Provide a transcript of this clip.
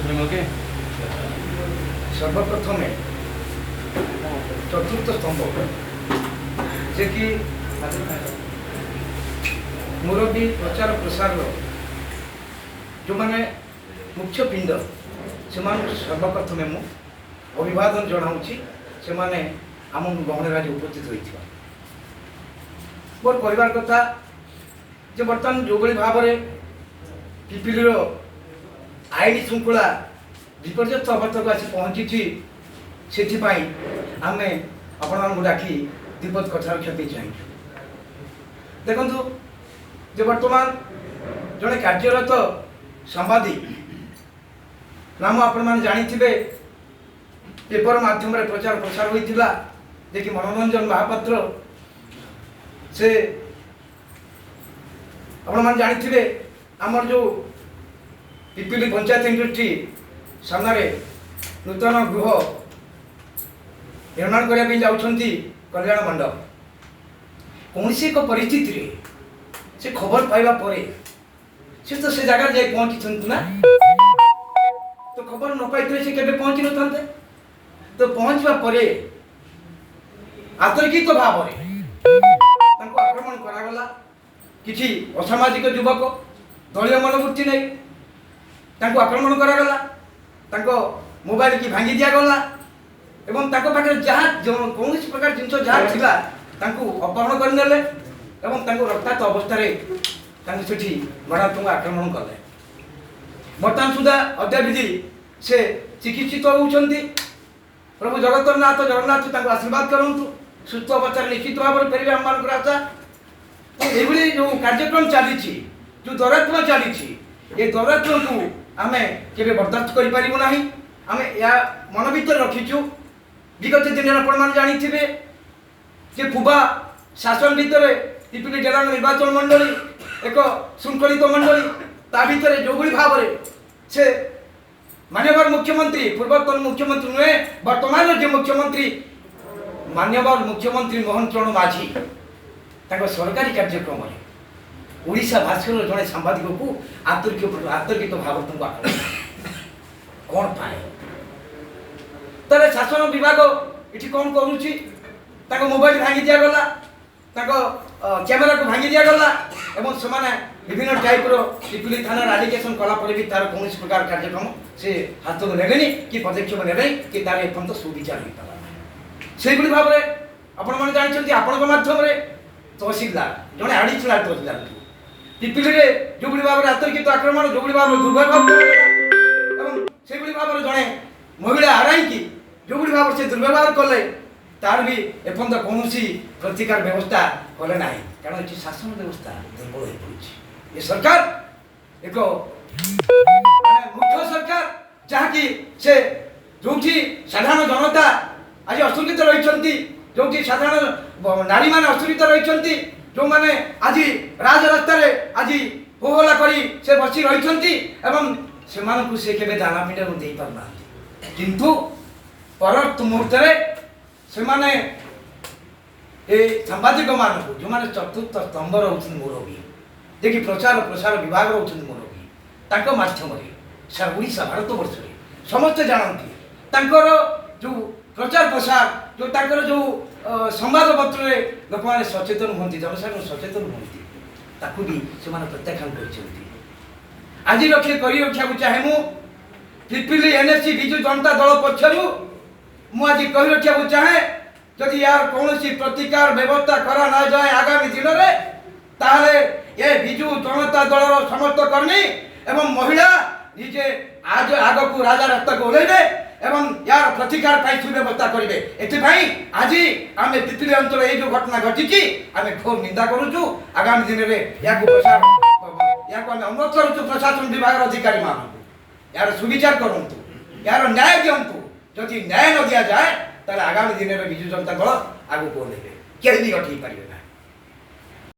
Okay. ସର୍ବପ୍ରଥମେ ଚତୁର୍ଥ ସ୍ତମ୍ଭ ଯେ କି ମୁରବୀ ପ୍ରଚାର ପ୍ରସାରର ଯେଉଁମାନେ ମୁଖ୍ୟ ପିଣ୍ଡ, ସେମାନଙ୍କୁ ସର୍ବପ୍ରଥମେ ମୁଁ ଅଭିବାଦନ ଜଣାଉଛି, ସେମାନେ ଆମ ଗହଣରେ ଆଜି ଉପସ୍ଥିତ ହୋଇଥିବା। ମୋର କହିବାର କଥା ଯେ ବର୍ତ୍ତମାନ ଯେଉଁଭଳି ଭାବରେ ପିପିଲିର ଆଇନ ଶୃଙ୍ଖଳା ବିପର୍ଯ୍ୟସ୍ତ ଅବସ୍ଥାକୁ ଆସି ପହଞ୍ଚିଛି, ସେଥିପାଇଁ ଆମେ ଆପଣମାନଙ୍କୁ ଡାକି ଦ୍ୱିପଦ କଥା ରଖିବା ପାଇଁ ଚାହିଁଛୁ। ଦେଖନ୍ତୁ ଯେ ବର୍ତ୍ତମାନ ଜଣେ କାର୍ଯ୍ୟରତ ସାମ୍ବାଦିକ, ନାମ ଆପଣମାନେ ଜାଣିଥିବେ, ପେପର ମାଧ୍ୟମରେ ପ୍ରଚାର ପ୍ରସାର ହୋଇଥିଲା ଯେ କି ମନୋରଞ୍ଜନ ମହାପାତ୍ର। ସେ ଆପଣମାନେ ଜାଣିଥିବେ, ଆମର ଯେଉଁ ପିପିଲି ପଞ୍ଚାୟତ ଇଣ୍ଡଷ୍ଟ୍ରି ସାମ୍ନାରେ ନୂତନ ଗୃହ ନିର୍ମାଣ କରିବା ପାଇଁ ଯାଉଛନ୍ତି, କଲ୍ୟାଣ ମଣ୍ଡପ, କୌଣସି ଏକ ପରିସ୍ଥିତିରେ ସେ ଖବର ପାଇବା ପରେ ସେ ତ ସେ ଜାଗାରେ ଯାଇ ପହଞ୍ଚିଛନ୍ତି ନା। ତ ଖବର ନ ପାଇଥିଲେ ସେ କେବେ ପହଞ୍ଚି ନଥାନ୍ତେ। ତ ପହଞ୍ଚିବା ପରେ ଆତର୍କିତ ଭାବରେ ତାଙ୍କୁ ଆକ୍ରମଣ କରାଗଲା। କିଛି ଅସାମାଜିକ ଯୁବକ ଦଳୀୟ ମନୋବୃତ୍ତି ନେଇ ତାଙ୍କୁ ଆକ୍ରମଣ କରାଗଲା, ତାଙ୍କ ମୋବାଇଲକି ଭାଙ୍ଗି ଦିଆଗଲା ଏବଂ ତାଙ୍କ ପାଖରେ ଯାହା କୌଣସି ପ୍ରକାର ଜିନିଷ ଯାହା ଥିଲା, ତାଙ୍କୁ ଅପହରଣ କରିନେଲେ ଏବଂ ତାଙ୍କୁ ରକ୍ତାକ୍ତ ଅବସ୍ଥାରେ ତାଙ୍କୁ ସେଠି ମାରାତ୍ମକ ଆକ୍ରମଣ କଲେ। ବର୍ତ୍ତମାନ ସୁଦ୍ଧା ଅଦ୍ୟାବଧି ସେ ଚିକିତ୍ସିତ ହେଉଛନ୍ତି। ପ୍ରଭୁ ଜଗତରନାଥ ଜଗନ୍ନାଥ ତାଙ୍କୁ ଆଶୀର୍ବାଦ କରନ୍ତୁ, ସୁସ୍ଥ ଅବସ୍ଥାରେ ନିଶ୍ଚିତ ଭାବରେ ଫେରିବେ ଆମମାନଙ୍କର ଆଶା। ଏଇଭଳି ଯେଉଁ କାର୍ଯ୍ୟକ୍ରମ ଚାଲିଛି, ଯେଉଁ ଦୌରାତ୍ମ୍ୟ ଚାଲିଛି, ଏ ଦୌରାତ୍ମ୍ୟକୁ ଆମେ କେବେ ବରଦାସ୍ତ କରିପାରିବୁ ନାହିଁ। ଆମେ ଏହା ମନ ଭିତରେ ରଖିଛୁ। ବିଗତ ଦିନରେ ଆପଣମାନେ ଜାଣିଥିବେ ଯେ ପୂର୍ବା ଶାସନ ଭିତରେ ପିପିଲି ଡେଲାଙ୍ଗ ନିର୍ବାଚନ ମଣ୍ଡଳୀ ଏକ ଶୃଙ୍ଖଳିତ ମଣ୍ଡଳୀ। ତା ଭିତରେ ଯେଉଁଭଳି ଭାବରେ ସେ ମାନ୍ୟବର ମୁଖ୍ୟମନ୍ତ୍ରୀ, ପୂର୍ବତନ ମୁଖ୍ୟମନ୍ତ୍ରୀ ନୁହେଁ, ବର୍ତ୍ତମାନର ଯେ ମୁଖ୍ୟମନ୍ତ୍ରୀ, ମାନ୍ୟବର ମୁଖ୍ୟମନ୍ତ୍ରୀ ମୋହନ ଚରଣ ମାଝୀ, ତାଙ୍କ ସରକାରୀ କାର୍ଯ୍ୟକ୍ରମରେ ଓଡ଼ିଶା ଭାସ୍କରର ଜଣେ ସାମ୍ବାଦିକକୁ ଆତର୍କିତ ଭାବରେ ତାଙ୍କୁ ଆକ୍ରମଣ କ'ଣ ପାଇଁ? ତାହେଲେ ଶାସନ ବିଭାଗ ଏଠି କ'ଣ କରୁଛି? ତାଙ୍କ ମୋବାଇଲ ଭାଙ୍ଗି ଦିଆଗଲା, ତାଙ୍କ କ୍ୟାମେରାକୁ ଭାଙ୍ଗି ଦିଆଗଲା ଏବଂ ସେମାନେ ବିଭିନ୍ନ ଟାଇପ୍ର ପିପିଲି ଥାନାରେ ଆଲିଗେସନ୍ କଲା ପରେ ବି ତାର କୌଣସି ପ୍ରକାର କାର୍ଯ୍ୟକ୍ରମ ସେ ହାତକୁ ନେବେନି କି ପଦକ୍ଷେପ ନେବେନି କି ତାର ଏପର୍ଯ୍ୟନ୍ତ ସୁବିଚାର ହୋଇପାରିଲା ନାହିଁ। ସେଇଭଳି ଭାବରେ ଆପଣମାନେ ଜାଣିଛନ୍ତି, ଆପଣଙ୍କ ମାଧ୍ୟମରେ ତହସିଲଦାର, ଜଣେ ଆଡ଼ିସନାଲ ତହସିଲଦାରଙ୍କୁ ପିପିଲିରେ ଯେଉଁଭଳି ଭାବରେ ଆତର୍କିତ ଆକ୍ରମଣ, ଯେଉଁଭଳି ଭାବରେ ଦୁର୍ବ୍ୟବହାର କରାଗଲା ଏବଂ ସେଇଭଳି ଭାବରେ ଜଣେ ମହିଳା ଆରାଇକି ଯେଉଁଭଳି ଭାବରେ ସେ ଦୁର୍ବ୍ୟବହାର କଲେ, ତାର ବି ଏପର୍ଯ୍ୟନ୍ତ କୌଣସି ପ୍ରତିକାର ବ୍ୟବସ୍ଥା କଲେ ନାହିଁ। କାରଣ ଏଠି ଶାସନ ବ୍ୟବସ୍ଥା ଦୁର୍ବଳ ହୋଇପଡ଼ିଛି। ଏ ସରକାର ଏକ ମାନେ ମୂର୍ଖ ସରକାର, ଯାହାକି ସେ ଯେଉଁଠି ସାଧାରଣ ଜନତା ଆଜି ଅସୁରକ୍ଷିତ ରହିଛନ୍ତି, ଯେଉଁଠି ସାଧାରଣ ନାରୀମାନେ ଅସୁରକ୍ଷିତ ରହିଛନ୍ତି, ଯେଉଁମାନେ ଆଜି ରାଜରାସ୍ତାରେ ଆଜି ହୋହଲ୍ଲା କରି ସେ ବସି ରହିଛନ୍ତି ଏବଂ ସେମାନଙ୍କୁ ସେ କେବେ ଦାନା ପିଣ୍ଡାକୁ ଦେଇପାରୁନାହାନ୍ତି। କିନ୍ତୁ ପରବର୍ତ୍ତୀ ମୁହୂର୍ତ୍ତରେ ସେମାନେ ଏ ସାମ୍ବାଦିକମାନଙ୍କୁ, ଯେଉଁମାନେ ଚତୁର୍ଥ ସ୍ତମ୍ଭ ରହୁଛନ୍ତି ମୁରବୀ, ଯିଏକି ପ୍ରଚାର ପ୍ରସାର ବିଭାଗ ରହୁଛନ୍ତି ମୁରବୀ, ତାଙ୍କ ମାଧ୍ୟମରେ ସାରା ଓଡ଼ିଶା ଭାରତବର୍ଷରେ ସମସ୍ତେ ଜାଣନ୍ତି। ତାଙ୍କର ଯେଉଁ ପ୍ରଚାର ପ୍ରସାର, ଯେଉଁ ତାଙ୍କର ଯେଉଁ ସମ୍ବାଦପତ୍ରରେ ଲୋକମାନେ ସଚେତନ ହୁଅନ୍ତି, ଜନସାଧାରଣ ସଚେତନ ହୁଅନ୍ତି, ତାକୁ ବି ସେମାନେ ପ୍ରତ୍ୟାଖ୍ୟାନ କରିଛନ୍ତି। ଆଜି କରି ରଖିବାକୁ ଚାହେଁ ମୁଁ, ପିପିଲି ଏନ୍ଏସି ବିଜୁ ଜନତା ଦଳ ପକ୍ଷରୁ ମୁଁ ଆଜି କହି ରଖିବାକୁ ଚାହେଁ, ଯଦି ୟାର କୌଣସି ପ୍ରତିକାର ବ୍ୟବସ୍ଥା କରା ନଯାଏ ଆଗାମୀ ଦିନରେ, ତାହେଲେ ଏ ବିଜୁ ଜନତା ଦଳର ସମସ୍ତ କର୍ମୀ ଏବଂ ମହିଳା ନିଜେ ଆଜ ଆଗକୁ ରାଜା ରାସ୍ତାକୁ ଓହ୍ଲାଇବେ ଏବଂ ୟାର ପ୍ରତିକାର ପାଇଁ ସୁବ୍ୟବସ୍ଥା କରିବେ। ଏଥିପାଇଁ ଆଜି ଆମେ ପିପିଲି ଅଞ୍ଚଳ ଏଇ ଯେଉଁ ଘଟଣା ଘଟିଛି, ଆମେ ଘୋର ନିନ୍ଦା କରୁଛୁ। ଆଗାମୀ ଦିନରେ ଏହାକୁ ଆମେ ଅନୁରୋଧ କରୁଛୁ ପ୍ରଶାସନ ବିଭାଗର ଅଧିକାରୀମାନଙ୍କୁ, ଏହାର ସୁବିଚାର କରନ୍ତୁ, ଏହାର ନ୍ୟାୟ ଦିଅନ୍ତୁ। ଯଦି ନ୍ୟାୟ ନ ଦିଆଯାଏ, ତାହେଲେ ଆଗାମୀ ଦିନରେ ବିଜୁ ଜନତା ଦଳ ଆଗକୁ ଓହ୍ଲାଇବେ, କେହି ବି ଅଟକେଇ ପାରିବେ ନାହିଁ।